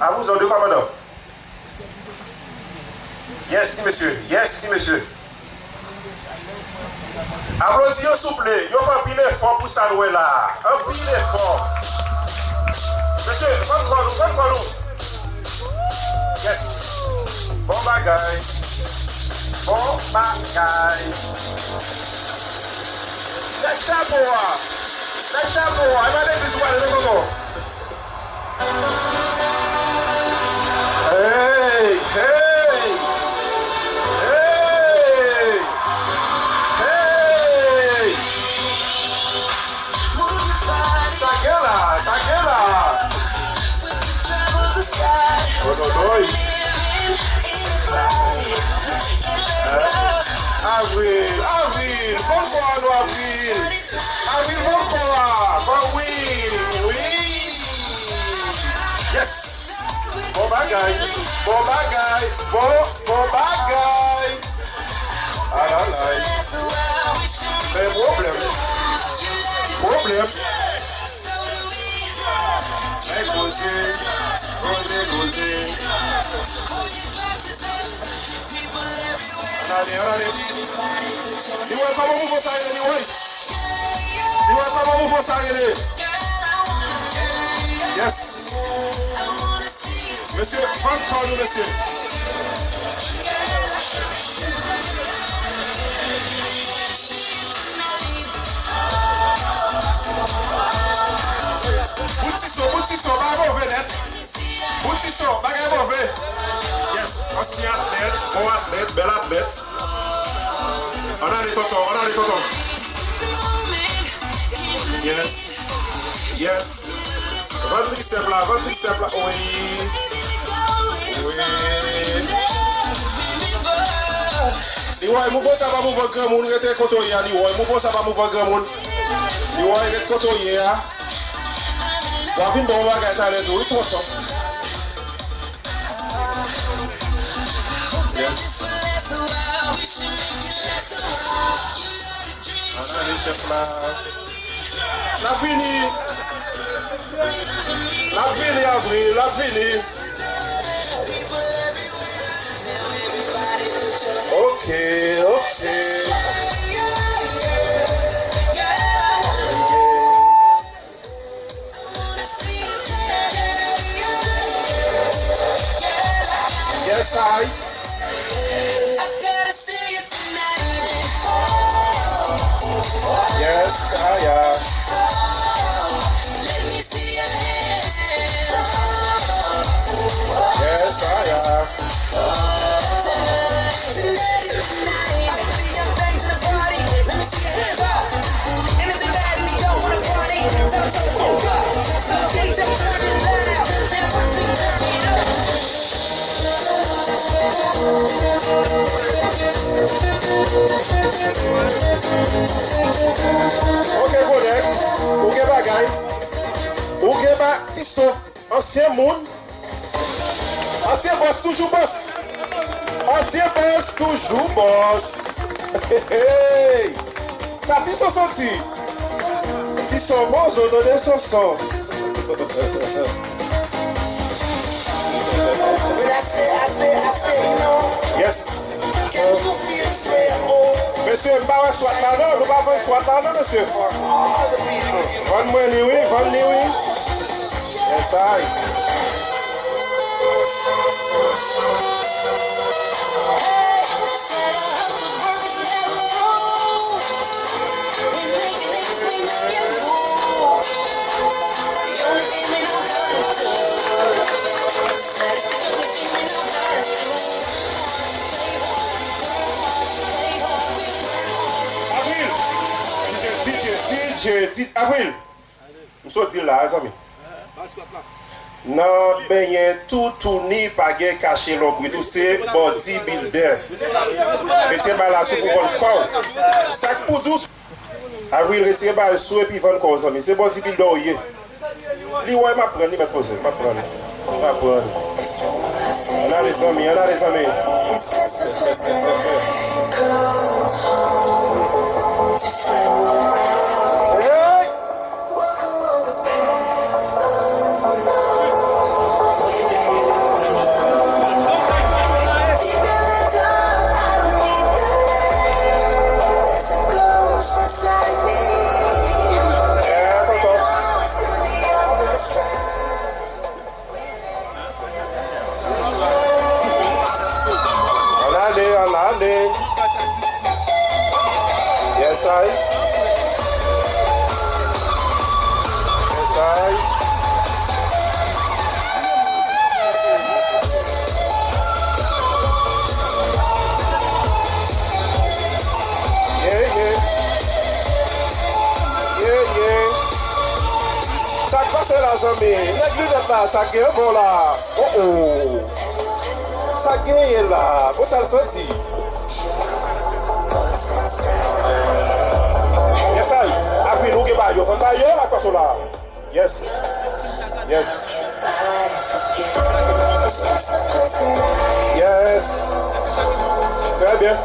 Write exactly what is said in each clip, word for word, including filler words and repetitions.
À vous, de commandant. Yes, si, mesye. Yes, si, mesye. Aplodi yo, souple. Yo fè anpil efò pou sa n wè la. Anpil efò. Mesye, vann kò nou, vann kò nou. Yes. Bon bagay. Bon bagay. Nèg chapo a. Nèg chapo a. E pa legliz ou prale, non, kòkò. Hey, hey, hey, hey. Sa gen la, sa gen la. Ododoy. Avril, Avril, bon kò a nou, Avril. Avril, bon kò a. Bon, wi, wi. Yes. Bon bagay. Bon bagay. Bon, bon bagay. Alalay. Men pwoblèm. Pwoblèm. Men koze. Koze, koze. Ann ale, ann ale. Li wè kòman mouvman sa rele, li wè. Li wè kòman mouvman sa rele. Yes. Mesye, vann kò nou, mesye. Bout ti son, bout ti son, bagay move nèt. Bout ti son, bagay move. Yes, ansyen atlèt, bon atlèt, bèl atlèt. Ann ale, tonton, ann ale, tonton. Yes, yes. Vann trisèp la, vann trisèp la. Wi. Wi. Li wè, mouvman sa pa mouvman granmoun, rete kote w ye a, li wè, mouvman sa pa mouvman granmoun. Li wè, rete kote w ye a. W ap vin bon bagay talè tou, wi, tonton. Yes. Ann ale chèf la. L ap vini. L ap vini, Avril, l ap vini. Ok, ok. Yes, I. Yes, I am. Yes, I am. Ok, konnen. Ou gen bagay. Ou gen ba-, ti son. Ansyen moun. Ansyen bòs toujou bòs. Ansyen bòs toujou bòs. Hey! Sa ti son soti. Ti son bon, zo tande son son. Ase, ase, ase, you know. Yes. Can you feel this way at home? Mesye, m pa wè swat la non, nou pa vann swat la non, mesye. For all the people. Vann mwen li wi, vann li wi. Yes, I. Avril! D J, D J, D J, D J, Avril! M sot di l la, mezanmi. Nan benyen toutouni pa gen kache lonbrit ou, se bodybuilder. Retire bagay la sou pou vann kò w. Sa k pou di w? Avril, retire bagay sou epi vann kò w, zanmi. Se bodybuilder w ye. Li wè m ap pran li, mèt poze. M ap pran li. M ap pran li. Ann ale, zanmi, ann ale, zanmi. Hey! Ay. Yes, ay. Yeah, yeah. Yeah, yeah. Sa k pase la, zanmi? Nèg linèt la, sa k gen ankò la? Oh, oh. Sa k genyen la? Bon, sa l santi? Yes, ay. Avil, ou gen ba yo. Fann ba yo, la, kwa, so la. Yes. Yes. Yes. Trè byen.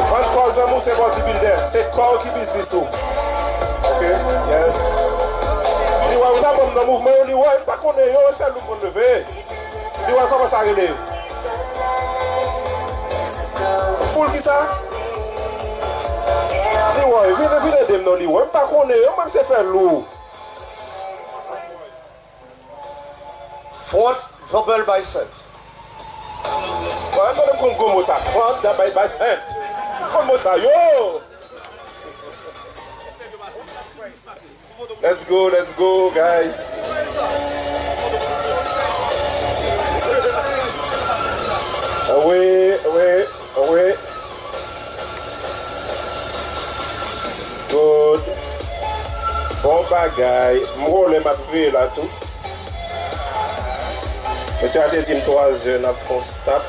Vann kò zanmi w se bodybuilder. Se kò w ki biznis ou. Ok. Yes. Li wè ou ta bon nan mouvman yo, li wè, m pa konnen yo, e fè lou moun leve. Li wè kòman sa rele. Foul kisa? Li wè, vin, vin ede m non, li wè. M pa konnen yo, mwen se fè lou. Front double bicep. Wè, fò m konn gwo mo sa. Front double bicep. Konn mo sa, yo! Let's go, let's go, guys. Wi, wi, wi. Good. Bon bagay. M wole m ap veye la tou. Mesye a te di m twa zè n ap fon stop.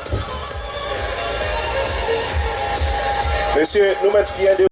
Mesye, nou mèt fyè de